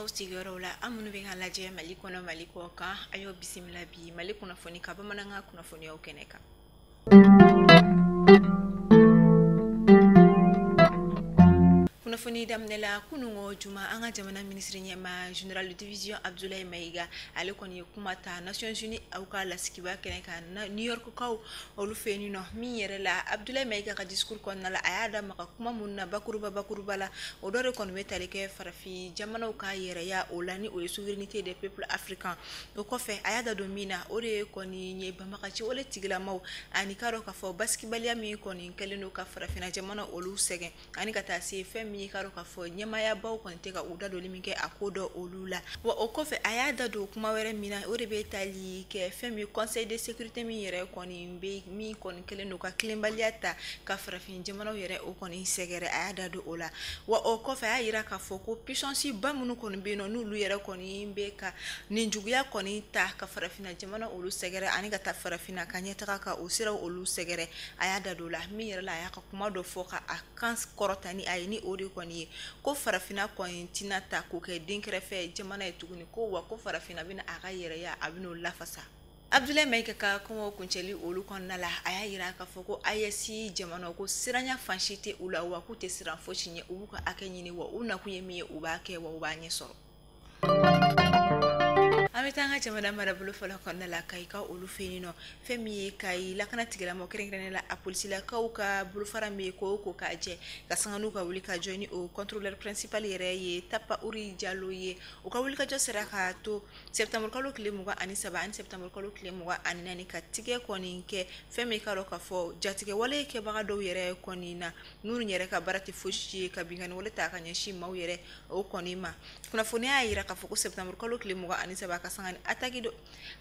sigiyɔrɔw la, an minnu bɛ ka lajɛ Mali kɔnɔ, Mali kɔ kan, a y'o bisimila bi Mali kunnafoni ka bamanankan kunnafoniyaw kɛnɛ kan. Kunnafoni daminɛ la, kunungo juma, an ka jamana minisiri ɲɛma, général de division Abdoulaye Maïga, ale kɔni ye kuma ta Nations Unies aw ka lasigiba kɛnɛ kan New York kaw olu fɛ yen nɔ. Min yɛrɛ la, Abdoulaye Maïga ka discours kɔnɔna la, a y'a da maga kuma minnu na bakuruba bakuruba la, o dɔ de kɔni bɛ tali kɛ farafin jamanaw ka yɛrɛya o la, ni o ye souveraineté des peuples africains. O kɔfɛ, a y'a da don min na, o de ye kɔni ye banbagaci wale tigilamaw ani k'a dɔn k'a fɔ basigibaliya min kɔni kɛlen don ka farafinna jamana olu sɛgɛn, ani ka taa se fɛn min ye k'a dɔn k'a fɔ ɲɛmaayabaw kɔni tɛ ka u da doli min kɛ a ko dɔ olu la. Wa o kɔfɛ, a y'a da don kuma wɛrɛ min na, o de bɛ tali kɛ fɛn min conseil de sécurité min yɛrɛ kɔni bɛ, min kɔni kɛlen don ka tilenbaliya ta ka farafin jamanaw yɛrɛ o kɔni sɛgɛrɛ, a y'a da don o la. Wa o kɔfɛ, a y'a yira k'a fɔ ko puissance ba minnu kɔni bɛ yen nɔ, n'olu yɛrɛ kɔni bɛ ka nin juguya kɔni ta ka farafinna jamana olu sɛgɛrɛ, ani ka taa farafinna ka ɲɛtaga ka o siraw olu sɛgɛrɛ, a y'a da don o la. Min yɛrɛ la, a y'a ka kuma dɔ fɔ ka a kan kɔrɔta ni a ye, ni o de kɔni ye ko farafinna kɔni tɛna ta k'o kɛ den kɛrɛfɛ jamana ye tuguni, ko wa ko farafinna bɛna a ka yɛrɛya, a bɛn'o lafasa. Abdoulaye Maïga ka kuma kuncɛli olu kɔnɔna la, a y'a yira k'a fɔ ko AES jamana ko siranya fan si tɛ u la, wa k'u tɛ siran fosi ɲɛ, u b'u ka hakɛ ɲini, wa u nakun ye min ye, u b'a kɛ, wa u b'a ɲɛ sɔrɔ. An bɛ taa an ka jamana marabolo fɔlɔ kɔnɔna la, Kayi ka olu fɛ yen nɔ. Fɛn min ye Kayi lakana tigilamɔgɔ, kɛrɛnkɛrɛnnenya la a polisilakaw ka bolofara min ye ko ko k'a jɛ ka sanga n'u ka wuli ka jɔ, ni o contrôleur principal yɛrɛ ye Tapa Uri Jalo ye, u ka wulikajɔ sera k'a to septembre kalo tile 23 ani septembre kalo tile 24 ka tigɛ kɔni kɛ fɛn min k'a dɔn k'a fɔ jatigɛ wale kɛbaga dɔw yɛrɛ kɔni na, minnu yɛrɛ ka baara tɛ fosi ye ka binkanni wale ta ka ɲɛsin maaw yɛrɛ o kɔni ma. Kunnafoniya y'a yira k'a fɔ ko septembre kalo tile 23, ka sanga ni attaque dɔ,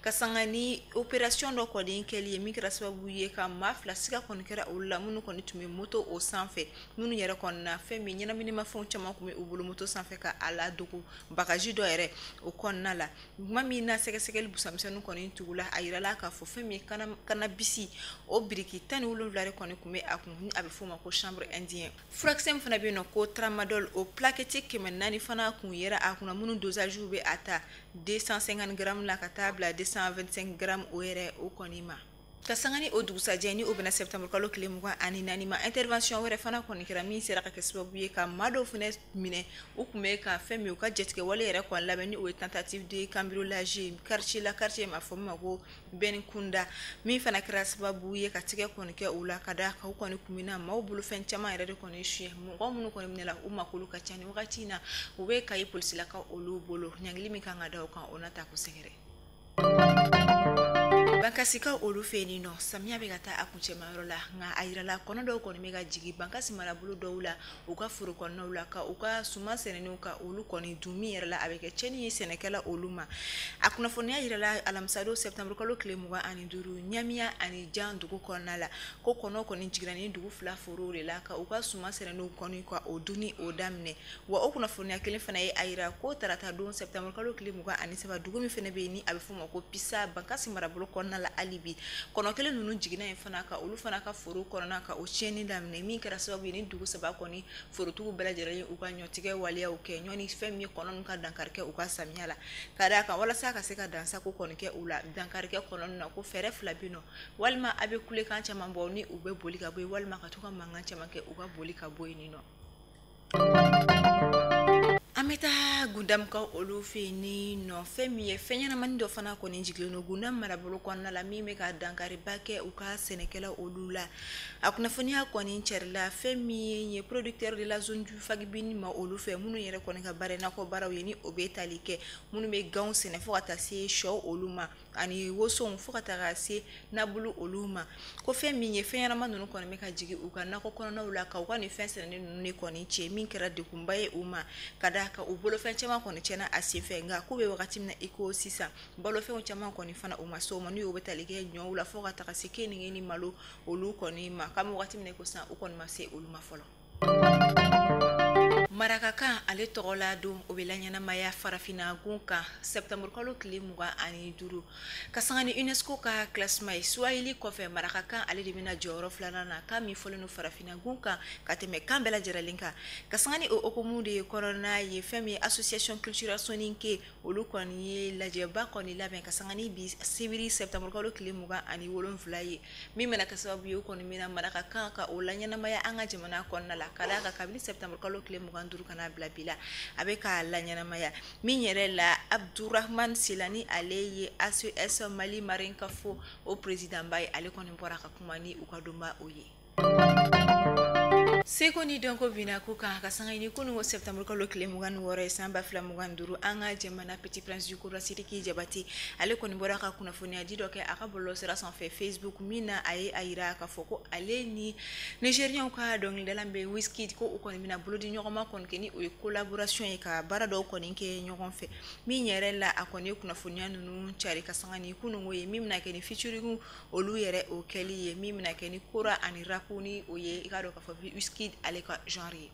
ka sanga ni opération dɔ kɔni kɛli ye, min kɛra sababu ye ka maa 2 siga kɔni kɛra olu la, minnu kɔni tun bɛ moto o sanfɛ, minnu yɛrɛ kɔni na fɛn min ɲɛnaminimafɛnw caman tun bɛ u bolo moto sanfɛ ka a ladogo bagaji dɔ yɛrɛ o kɔnɔna la. Tuma min na sɛgɛsɛgɛli busamisɛnninw kɔni tugula, a yirala k'a fɔ fɛn min ye cannabis o biriki 17 de kɔni tun bɛ a kun, ni a bɛ f'o ma ko chanvre indien. Furakisɛ min fana bɛ yen nɔ ko tramadol, o plaquette 400 fana kun yera a kunna, minnu dosage bɛ a ta 250 grammes la ka taa bila 225 grammes o yɛrɛ o kɔni ma. Ka sanga ni o dugusajɛ, ni o bɛna septembre kalo tile 24 ma, intervention wɛrɛ fana kɔni kɛra min sera ka kɛ sababu ye ka maa dɔw fana minɛ, u tun bɛ ka fɛn min u ka jatigɛ wale yɛrɛ kɔni labɛn, ni o ye tentative de cambriolage ye quartier la, quartier ma fɔ min ma ko Bɛni Kunda, min fana kɛra sababu ye ka tigɛ kɔni kɛ u la, ka da kan u kɔni kun bɛ na maaw bolofɛn caman yɛrɛ de kɔni suɲɛ. Mɔgɔ minnu kɔni minɛla, u makolo ka ca ni wagati in na, u bɛ Kayi polisilakaw olu bolo, ɲangili min kan ka da u kan, o na ta k'u sɛgɛrɛ. Bankasikaw olu fɛ yen nɔ, samiya bɛ ka taa a kuncɛmayɔrɔ la, nka a yirala kɔnɔ dɔw kɔni bɛ ka jigin Bankasi marabolo dɔw la, u ka foro kɔnɔnaw la, ka u ka suman sɛnɛnenw ka olu kɔni dun, min yɛrɛ la a bɛ kɛ tiɲɛni ye sɛnɛkɛla olu ma. A kunnafoniya yirala alamisadon septembre kalo tile 25, Ɲamiya ani Jan dugu kɔnɔna la, ko kɔnɔ kɔni jiginna ni dugu 2 forow de la, ka u ka suman sɛnɛnenw kɔni ka o dunni o daminɛ. Wa o kunnafoniya kelen fana ye a yira ko tarata don septembre kalo tile 23, dugu min fana bɛ yen ni a bɛ f'o ma ko Pisa, Bankasi marabolo kɔnɔna la, hali bi kɔnɔ kelen ninnu jiginna yen fana ka olu fana ka foro kɔnɔna ka o tiɲɛni daminɛ, min kɛra sababu ye ni dugu 3 kɔni forotigiw bɛɛ lajɛlen u ka ɲɔtigɛ waleyaw kɛ ɲɔni fɛn min ye kɔnɔ ninnu ka dankari kɛ u ka samiya la. Ka d'a kan walasa ka se ka dansago kɔni kɛ u la, dankari kɛ kɔnɔ ninnu na, ko fɛɛrɛ 2 bɛ yen nɔ: walima a bɛ kulekan caman bɔ ni u bɛ boli ka bɔ yen, walima ka to ka mankan caman kɛ u ka boli ka bɔ yen nɔ. An bɛ taa Gundamukaw olu fɛ yen ni nɔ. Fɛn min ye fɛn ɲɛnamani dɔ fana kɔni jigilen don Gundam marabolo kɔnɔna la, min bɛ ka dankariba kɛ u ka sɛnɛkɛla olu la. A kunnafoniya kɔni carila fɛn min ye producteur de la zone du Faguibine ma olu fɛ, minnu yɛrɛ kɔni ka baara nakɔ baaraw ye, ni o bɛ tali kɛ minnu bɛ ganw sɛnɛ fo ka taa se sɔ olu ma ani wosow fo ka taga se nabulu olu ma, ko fɛn min ye fɛn ɲɛnama ninnu kɔni bɛ ka jigin u ka nakɔ kɔnɔnaw la ka u ka nin fɛn sɛnɛnen ninnu de kɔni cɛ, min kɛra degunba ye u ma, ka d'a kan u bolofɛn caman kɔni tiɲɛna a senfɛ. Nka k'u bɛ wagati min na i ko sisan, balofɛnw caman kɔni fana u ma se o ma, n'u bɛ tali kɛ ɲɔw la fo ka taga se keninge ni malo olu kɔni ma, k'an bɛ wagati min na i ko sisan, u kɔni ma se olu ma fɔlɔ. Marakakan ale tɔgɔla don o bɛ laɲɛnamaya farafinna gun kan septembre kalo tile 25 ka sanga ni UNESCO ka classement ye. Swahili kɔfɛ, marakakan ale de bɛna jɔyɔrɔ filanan na, kan min fɔlen don farafinna gun kan ka tɛmɛ kan bɛɛ lajɛlen kan. Ka sanga ni o hukumu de kɔnɔna ye, fɛn min ye association culturelle soninké, olu kɔni ye lajɛba kɔni labɛn ka sanga ni bi sibiri septembre kalo tile 27 ye, min bɛna kɛ sababu ye u kɔni bɛna marakakan ka o laɲɛnamaya an ka jamana kɔnɔna la, ka d'a kan kabini septembre kalo tile 25 ka n'a bila bi la, a bɛ k'a laɲɛnamaya. Min yɛrɛ la, Abdurahman Silani, ale ye ACS Mali Marinkafo o président ba ye, ale kɔni bɔra ka kuma ni u ka donba o ye. Seko ni dɔnko bina ko kan, ka sanga ni kunun septembre kalo tile 26 ye san 2025, an ka jamana Petit Prince du Kura Sidiki Jabate, ale kɔni bɔra ka kunnafoniya di dɔ kɛ a ka bɔlɔlɔsira sanfɛ Facebook, min na a ye a yira k'a fɔ ko ale ni Nigériens ka dɔnkilidala bɛ Wizkid, ko u kɔni bɛna bolodi ɲɔgɔnma kɔni kɛ, ni o ye collaboration ye, ka baara dɔw kɔni kɛ ɲɔgɔn fɛ. Min yɛrɛ la, a kɔni ye kunnafoniya ninnu cari ka sanga ni kununko ye, min bɛna kɛ ni featuring olu yɛrɛ o kɛli ye, min bɛna kɛ ni kora ani rap, ni o ye i k'a dɔn k'a fɔ Wizkid ale ka genre ye.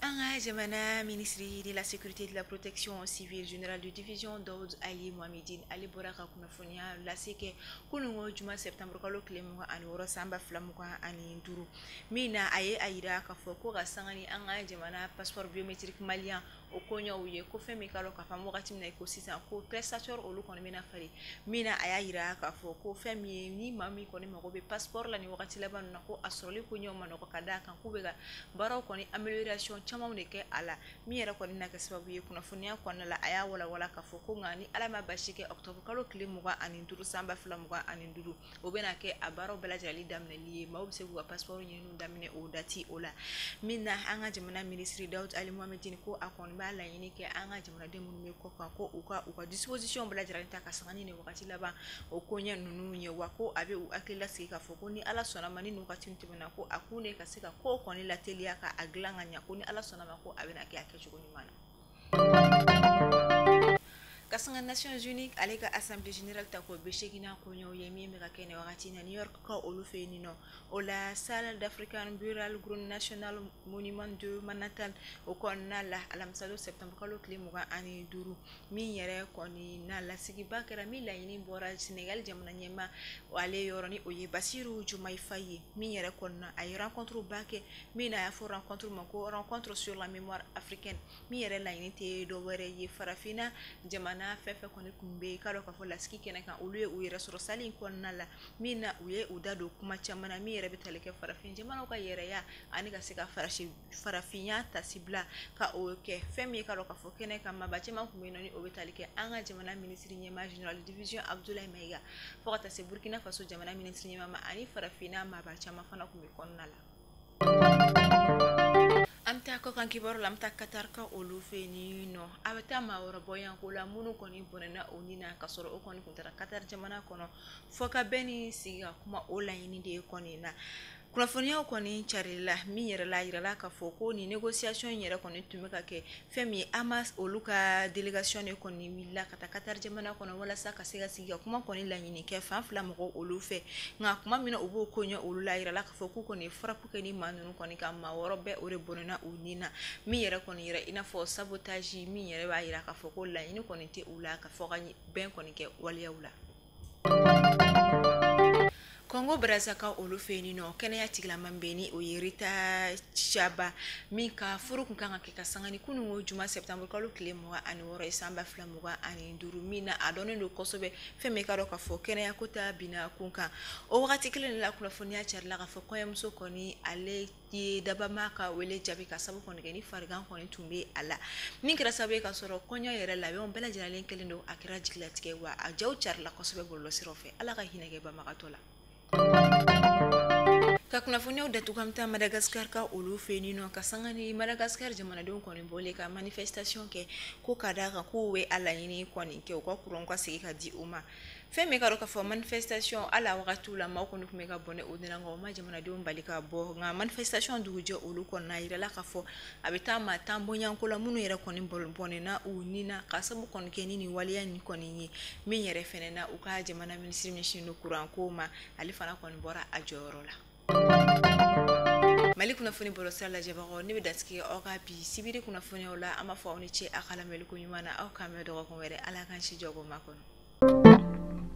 An ka jamana ministre de la Sécurité et de la Protection civile, général de division Daoud Ali Mohamedine, ale bɔra ka kunnafoniya lase kɛ kununko juma septembre kalo tile 26 san 2025, min na a ye a yira k'a fɔ ko ka sanga ni an ka jamana passeport biométrique malien o koɲɛw ye, ko fɛn min ka dɔn k'a fɔ wagati min na i ko sisan, ko prestataire olu kɔni bɛna falen. Min na a y'a yira k'a fɔ ko fɛn min ye, ni maa min kɔni mago bɛ passeport la ni wagati laban ninnu na, ko a sɔrɔli koɲɛw ma nɔgɔ, ka d'a kan k'u bɛ ka baaraw kɔni amélioration camanw de kɛ a la, min yɛrɛ kɔni na kɛ sababu ye. Kunnafoniya kɔnɔna la, a y'a walawala k'a fɔ ko nka ni Ala ma basi kɛ, octobre kalo tile 25 san 2025, o bɛna kɛ a baaraw bɛɛ lajɛlen daminɛli ye, maaw bɛ se k'u ka passeport ɲininiw daminɛ o date o la. Min na an ka jamana ministre Daoud Ali Mohamedine ko a kɔni b'a laɲini kɛ an ka jamanaden minnu bɛ kɔ kan, ko u ka disposition bɛɛ lajɛlen ta ka sanga ni nin wagati laban o koɲɛ ninnu ye, wa ko a bɛ u hakili lasigi k'a fɔ ko ni Ala sɔnna ma, ni nin wagati tɛmɛna, ko a kun de ka se ka kow kɔni lateliya ka a dilan ka ɲɛ, ko ni Ala sɔnna ma, ko a bɛna kɛ a kɛcogo ɲuman na. Ka sanga Nations Unies ale ka assemblée générale ta ko 80nan koɲɛw ye, min bɛ ka kɛ nin wagati na New York ka olu fɛ yen nɔ, o la salle d'African Burial Ground National Monument de Manhattan o kɔnɔna la, alamisadon septembre kalo tile 25, min yɛrɛ kɔni na lasigiba kɛra, min laɲini bɔra Sénégal jamana ɲɛmaa ale yɔrɔ, ni o ye Bassirou Diomaye Faye ye. Min yɛrɛ kɔnɔna a ye rencontre ba kɛ, min na a y'a fɔ rencontre ma ko rencontre sur la mémoire africaine, min yɛrɛ laɲini tɛ dɔ wɛrɛ ye, farafinna jamana fɛn fɛn kɔni tun bɛ yen k'a dɔn k'a fɔ lasigi kɛnɛ kan, olu ye u yɛrɛ sɔrɔ salle in kɔnɔna la, min na u ye u da don kuma caman na, min yɛrɛ bɛ tali kɛ farafin jamanaw ka yɛrɛya ani ka se ka farafinya tasibila ka o kɛ. Fɛn min ye k'a dɔn k'a fɔ kɛnɛ kan, maaba caman tun bɛ yen nɔ, ni o bɛ tali kɛ an ka jamana minisiri ɲɛmaa général division Abdoulaye Maïga, fo ka taa se Burkina Faso jamana minisiri ɲɛmaa ma, ani farafinna maaba caman fana tun bɛ kɔnɔna la. An bɛ taa kɔkan kibaru la, an bɛ taa Qatar ka olu fɛ yen nɔ. A bɛ taa maa wɛrɛ bɔ yan ko la, minnu kɔni bɔnɛna o ni na ka sɔrɔ o kɔni tun taara Qatar jamana kɔnɔ fɔ ka bɛn ni sigi ka kuma o laɲini de ye kɔni na. Kunnafoniyaw kɔni carila, min yɛrɛ la yirala k'a fɔ ko nin négociation in yɛrɛ kɔni tun bɛ ka kɛ, fɛn min ye Hamas olu ka délégation de kɔni wulila ka taa Qatar jamana kɔnɔ walasa ka se ka sigi ka kuma kɔni laɲini kɛ fan fila mɔgɔw olu fɛ. Nka kuma min na u b'o ko ɲɛ olu la, yirala k'a fɔ k'u kɔni ye frappe kɛ ni maa ninnu kɔni ka maa 6 bɛɛ o de bɔnɛna u ni na, min yɛrɛ kɔni yɛrɛ i n'a fɔ sabotage, min yɛrɛ b'a yira k'a fɔ ko laɲini kɔni tɛ u la ka fɔ ka bɛn kɔni kɛ waleyaw la. Congo Brazza ka olu fɛ yen nɔ, kɛnɛya tigilama bɛ ni o ye Rita Chaba, min ka furu kun kan ka kɛ ka sanga ni kununko juma septembre kalo tile 26 ye san 2025, min na a dɔnnen don kosɛbɛ, fɛn min ka dɔn k'a fɔ kɛnɛya ko ta binna kun kan. O wagati kelen de la, kunnafoniya carila k'a fɔ kɔɲɔmuso kɔni ale ye dabama ka wele jaabi, ka sababu kɔni kɛ ni farigan kɔni tun bɛ a la, min kɛra sababu ye ka sɔrɔ kɔɲɔ yɛrɛ labɛnw bɛɛ lajɛlen kɛlen don, a kɛra jigilatigɛ wa a jaw carila kosɛbɛ bɔlɔlɔsiraw fɛ. Ala ka hinɛ kɛ banbagatɔ la. Ka kunnafoniyaw datugu, an bɛ taa Madagascar ka olu fɛ yen nɔ, ka sanga ni Madagascar jamanadenw kɔni bɔlen ka manifestation kɛ, ko ka d'a kan k'u bɛ a laɲini kɔni kɛ u ka courant ka segin ka di u ma. Fɛn min ka dɔn k'a fɔ manifestation hali a wagatiw la, maaw kɔni tun bɛ ka bɔnɛ o de la, nka o ma jamanadenw bali ka bɔ. Nka manifestation dugujɛ olu kɔnɔna yirala k'a fɔ a bɛ taa maa 10 bɔɲɔgɔnko la, minnu yɛrɛ kɔni bɔnɛna u ni na, ka sababu kɔni kɛ ni nin waleya nin kɔni ye. Min yɛrɛ fɛnɛ na, u ka jamana minisiri ɲɛsinnen don kuran ko ma, ale fana kɔni bɔra a jɔyɔrɔ la. Mali kunnafoni bɔlɔlɔsira lajɛbagaw, ne bɛ dasigi aw ka bi sibiri kunnafoniyaw la. An b'a fɔ aw ni ce a ka lamɛnni ko ɲuman na. Aw k'an mɛn dɔgɔkun wɛrɛ. Ala k'an si jɔ ko ma kɔnɔ.